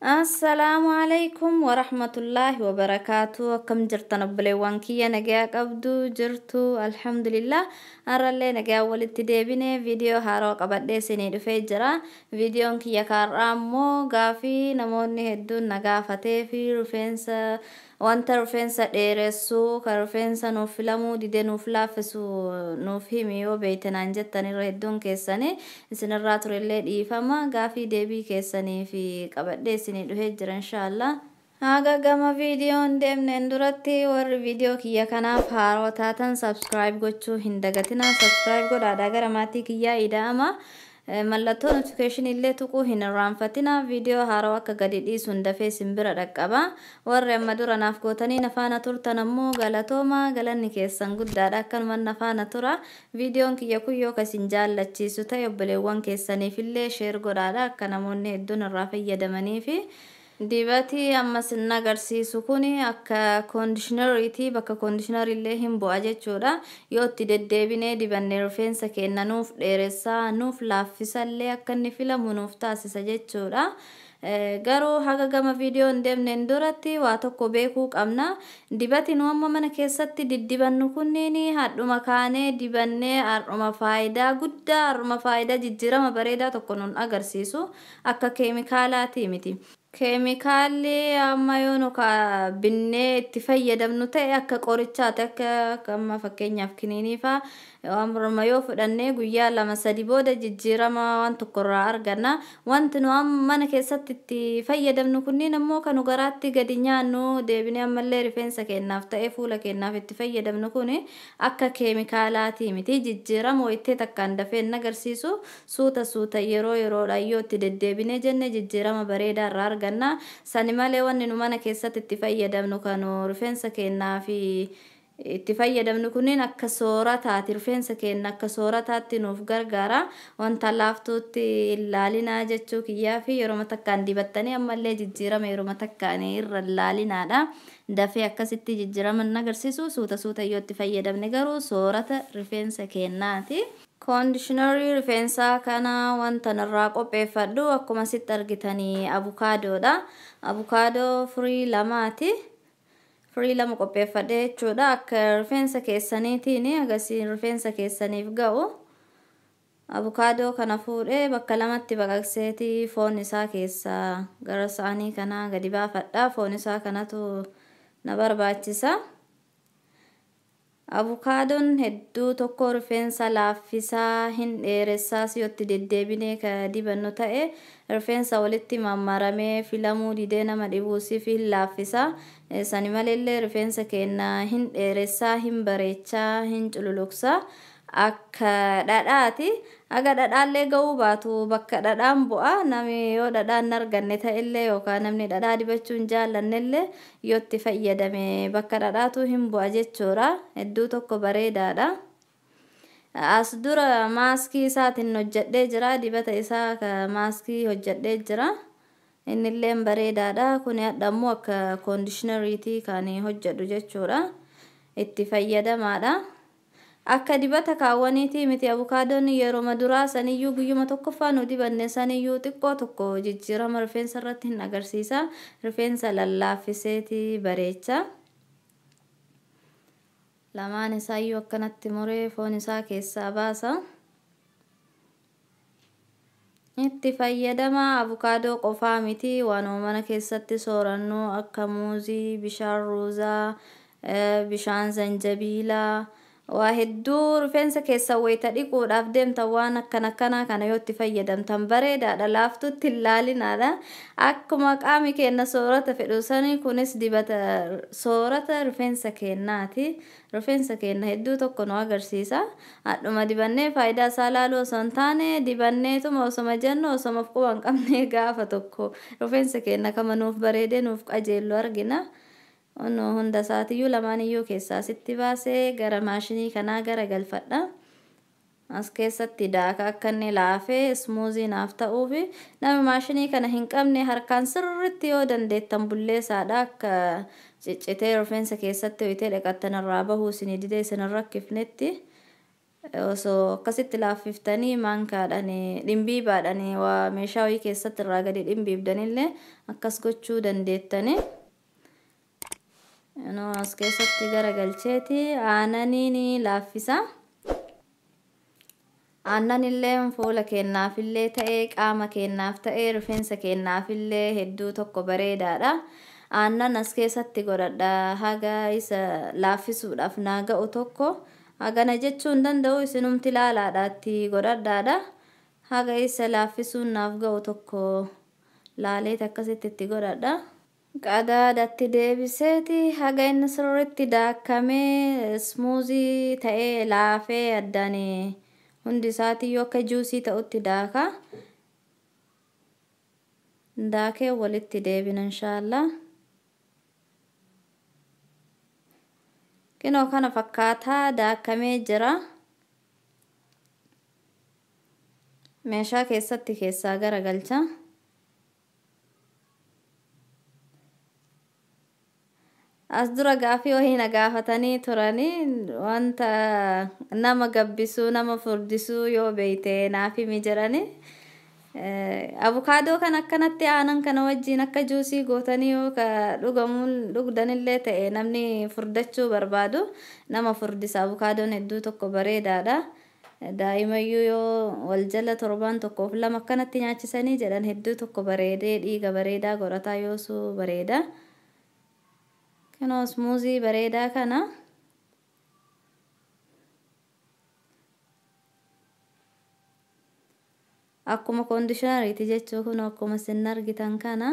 Assalaamu alaikum warahmatullaahi wabarakaatu. Akkam jirtan obboleewwan kiyya? Nagayaa qabdu jirtu? Alhamdulillah, har'allee nagayaa walitti deebine viidiyoo haarawaa qabadhee isinii dhufee jira. Viidiyoon kiyya kaarraa ammoo gaafii namoonni hedduun na gaafatee fi rifeensa, wanta rifeensa dheeressuu, kan rifeensa nuuf filamuu dide nuuf laaffisu nuuf himi yoo beeyte naan jettan irra hedduun keessanii isinirraa turellee dhiifama, gaafii deebii keessanii fi qabadhee isinii dhufee jira inshaallah. Haga gama viidiyoon deemneen duratti warri viidiyoo kiyya kanaaf haarawaa taatan subscribe gochuu hin dagatinaa. Subscribe godhaadhaa gara maatii kiyyaa ida'ama. Mallattoo notification illee tuquu hin irraanfatina. Viidiyoo haarawaa akka gadi dhiisuun dafee isin bira dhaqqaba. Warri amma dura naaf gootanii nafaana turtan ammoo galatooma, galanni keessan guddaadha. Akkanuma nafaana tura. Viidiyoon kiyya kun yoo isin jaallachiisu ta'e obboleewwan keessaniif illee share godhaadha, akka namoonni hedduun irraa fayyadamanii. Dibatii amma sin agarsiisu kun akka conditioneriiti, bakka conditionerii illee hin bu'a jechuudha. Yoo itti deddeebinee dibannee rifeensa keenya nuuf dheeressaa, nuuf laaffisallee, akka inni filamu nuuf taasisa jechuudha. Garuu haga gama viidiyoo hin deemneen duratti waa tokko beekuu qabna. Dibati nu amma mana keessatti diddibannu kunniin hadhuma kaanee dibannee har'uma faayidaa guddaa, har'uma faayidaa jijjiirama bareedaa tokko nun agarsiisu, akka keemikaalaati miti. Keemikaalli amma yoo nu binnee itti fayyadamnu ta'e akka qorichaati, akka amma fakkeenyaaf kiniinii fa'aa amma yoo fudhannee guyyaa 2 3 booda jijjiirama waan tokkorraa arganna. Wanti nu amma mana keessatti itti fayyadamnu kunniin ammoo kan nu garaatti gadi nyaannu, deebinee ammallee rifeensa keenyaaf ta'ee fuula keenyaaf itti fayyadamnu kun akka keemikaalaati miti. Jijjiirama wayittee takkaan dafee hin agarsiisu. Suuta suuta, yeroo yeroodhaan yoo itti deddeebinee jenne jijjiirama bareedaa irraa arganna. Sani malee wanni nu mana keessatti itti fayyadamnu, kan rifeensa keenyaa fi itti fayyadamnu kunniin akka soorataati. Rifeensa keenya akka soorataatti nuuf gargaara. Wanta laaftuutti ilaalinaa jechuu kiyyaa fi yeroo takkaan dibattanii ammallee jijjiirama yeroo takkaan irra ilaalinaadha. Dafee akkasitti jijjiirama hin agarsiisu. Suuta suuta yoo itti fayyadamne garuu soorata rifeensa keenyaati. Conditionerii rifeensaa kana wanta irraa qopheeffadhu akkuma asitti argitanii abukaadoodha. Abukaadoo firii lamaati. Firii lama qopheeffadhe jechuudha. Akka rifeensa keessaniitiin agarsiin rifeensa keessaniif ga'u. Abukaadoo kana fuudhee bakka lamatti baqaqseetii foon isaa keessaa gara saanii kanaa gadi baafadha. Foon isaa kanatu na barbaachisa. Abukaadoon hedduu tokko rifeensa laaffisaa, hin dheeressaas. Yoo itti deddeebinee ka dibannu ta'e rifeensa walitti mammaramee filamuu didee nama dhibuusiif hin laaffisa. Sani maleellee rifeensa keenya hin dheeressaa, hin bareechaa, hin cululuqsa. Akka dhadhaati. Haga dhadhaallee ga'uu baatu bakka dhadhaan bu'a. Namni yoo dhadhaan hin arganne ta'ellee yookaan namni dhadhaa dibachuu hin jaallannellee yoo itti fayyadame bakka dhadhaatu hin bu'a jechuudha. Hedduu tokko bareedaadha. As dura maaskii isaatiin hojjedhee jira. Dibata isaa ka maaskii hojjedhee jira. Innillee bareedaadha. Kuni hadha immoo akka conditioneriitii kan hojjedhu jechuudha. Itti fayyadamaadha. Akka dibata kaawwaniitii miti. Abukaadoon yeroo duraa saniyyuu, guyyuma tokkoffaa nu dibanne saniyyuu xiqqoo tokko jijjiirama rifeensa irratti hin agarsiisa. Rifeensa lallaafiseeti bareecha. Lamaan isaayyuu akkanatti muree foon isaa keessaa baasa. Itti fayyadama. Abukaadoo qofaa miti, waanuma mana keessatti soorannu akka muuzii, bishaan ruuzaa, bishaan zanjabiilaa, waa hedduu rifeensa keessa wayita dhiquudhaaf deemtan waan akkana akkanaa kana yoo itti fayyadamtan bareedaadha. Laaftutti hin laalinaadha. Akkuma qaami keenya soorata fedhu sani kunis dibata soorata rifeensa keenyaati. Rifeensa keenya hedduu tokko nu agarsiisa. Hadhuma dibannee faayidaa isaa laaluu osoo hin taane, dibanneetuma osoma jennu, osoma of quba hin qabne gaafa tokko rifeensa keenya kama nuuf bareedee nuuf qajeellu argina. Onno hunda isaatiyyuu lamaaniyyuu keessaa sitti baasee gara maashinii kanaa gara galfadha. As keessatti daaka akka inni laafee smooth naaf ta'uufi. Nama maashinii kana hin qabne harkaan sirriitti yoo dandeettan bulleessaadha, akka ciccitee rifeensa keessatti hoyitee dhiqattan irraa bahuu isinii didee isin hin rakkifnetti. Osoo akkasitti laaffiftanii maankaadhaan dhimbiibaadhaan waa meeshaa wayii keessatti irraa gadi dhimbiibdanillee akkas gochuu dandeettani. As keessatti garagalcheeti aananiin laaffisa. Aannan illee fuula keenyaafillee ta'ee qaama keenyaaf ta'ee rifeensa keenyaafillee hedduu tokko bareedaadha. Aannan as keessatti godhadha haga isa laaffisuudhaaf naa ga'u tokko. Hagana jechuu hin danda'u, isinumti ilaalaadha, itti godhadhaadha. Haga isa laaffisuun naaf ga'u tokko laaleet akkasitti itti godhadha. Qadaadatti deebiseeti haga inni sirriitti daakamee smoothie ta'ee laafee addaan hundi isaatiyyuu akka juusii ta'utti daaka. Daakee walitti deebina inshaallah. Kinoo kana fakkaataa daakamee jira. Meeshaa keessatti keessaa garagalcha. As dura gaafii wayii na gaafatanii turanii, wanta nama gabbisuu nama furdisuu yoo beeyte naaf himi jedhani. Abukaadoo kan akkanatti aanan kana wajjin akka juusii gootanii yoo ka dhugamuun dhugdanillee ta'e, namni furdachuu barbaadu nama furdisa. Abukaadoon hedduu tokko bareedaadha. Daa'imayyuu yoo wal jala torbaan tokkoof lama akkanatti nyaachisanii jedhan, hedduu tokko bareedee dhiiga bareedaa godhataa yoosuu bareeda. Kunoo smoothie bareedaa kana. Akkuma conditioneriiti jechuu, kun akkuma isin argitan kana.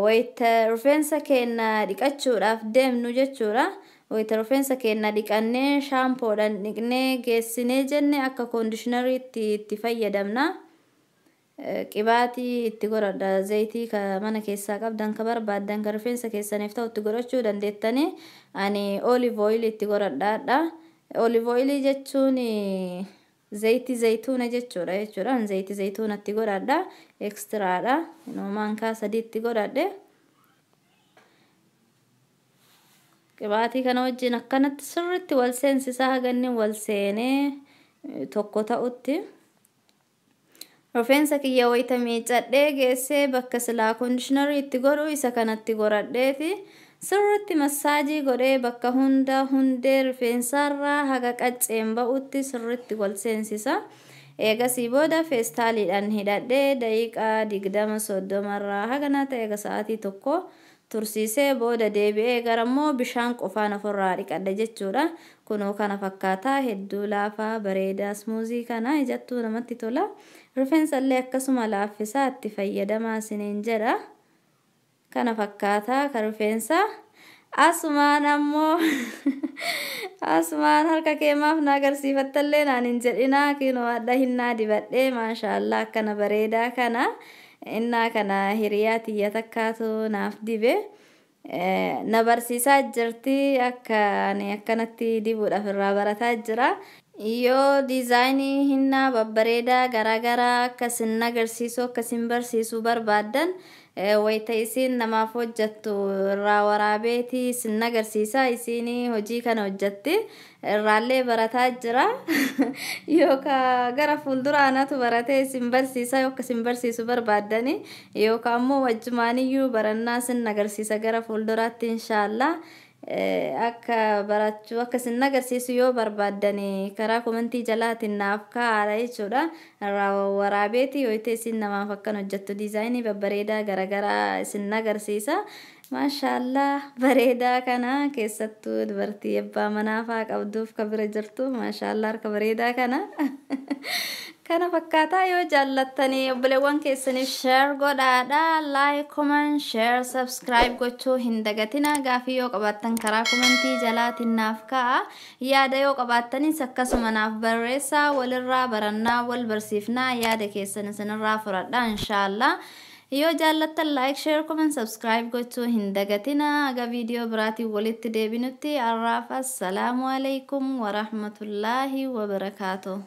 Wayita rifeensa keenya dhiqachuudhaaf deemnu jechuudha. Wayita rifeensa keenya dhiqannee shaampoodhaan dhiqnee geessinee jenne akka conditioneriitti itti fayyadamna. Qibaatii itti godhadha. Zayitii ka mana keessaa qabdan, ka barbaaddan, ka rifeensa keessaniif ta'u itti godhachuu dandeettanii. Ani olive oil itti godhadhaadha. Olive oil jechuun zayitii zayituuna jechuudha. Zayitii zayituuna itti godhadha. Extraadha. Maankaa sadii itti godhadhe. Qibaatii kana wajjin akkanatti sirriitti wal seensisaa haganni wal seenee tokko ta'utti. Rifeensa kiyya wayita miicadhee geessee bakka silaa conditionerii itti godhu isa kanatti godhadheeti sirriitti massage godhee bakka hunda hundee rifeensaarraa haga qacceen ba'utti sirriitti wal seensisa. Eegasii booda feestaaliidhaan hidhadhee daqiiqaa 20 30rraa haganaa ta'e eega sa'aatii 1 tursiisee booda deebi'ee garammoo bishaan qofaan ofirraa dhiqadha jechuudha. Kunoo kana fakkaataa, hedduu laafaa bareedaa smoothie kana ijattuu namatti tola. Rifeensa illee akkasuma laaffisaa, itti fayyadamaa isiniin jedha. Kana fakkaataa ka rifeensa. Asumaan ammoo asumaan harka kee maaf na agarsiifattallee naan hin jedhinaa, kinoo adda hinnaa dibadhee, maashaallah, akkana bareedaa kana. Innaa kana hiriyaa tiyya takkaatu naaf dibe. Na barsiisaa jirti, akka ani akkanatti dibuudhaaf irraa barataa jira. Yoo designii hinnaa babbareedaa garaagaraa akka isin agarsiisu, akka isin barsiisuu barbaaddan, wayita isiin namaaf hojjattu irraa waraabeeti isin agarsiisa. Isiin hojii kana hojjatti, irraallee barataa jira. Yookaan gara fuuldura anatu baratee isin barsiisa yoo akka isin barsiisu barbaaddani, yookaan ammoo wajjumaaniyyuu barannaa isin agarsiisa gara fuulduraatti inshaallah. Akka barachuu akka isin agarsiisu yoo barbaaddani karaa commentii jalaatiin naaf kaa'aadha jechuudha. Irraa waraabeeti yoo ta'e isin namaaf akkan hojjettu designii babbareedaa garaagaraa isin agarsiisa. Maashaallah, bareedaa kana keessattuu dubartii abbaa manaa fa'aa qabduuf ka bira jirtu, maashaallah, harka bareedaa kana. Kana fakkaataa, yoo jaallattanii obboleewwan keessaniif share godhaadha. Like, comment, share, subscribe gochuu hin dagatina. Gaafii yoo qabaattan karaa commentii jalaatiin naaf ka'a. Yaada yoo qabaattanis akkasuma naaf barreessaa, walirraa barannaa, wal barsiifnaa, yaada keessan isinirraa fudhadha inshaallah. Yoo jaallattan like, share, comment, subscribe gochuu hin dagatina. Aga viidiyoo biraatiin walitti deebinutti har'aaf assalaamu alaikum warahmatullaahi wabarakaatuh.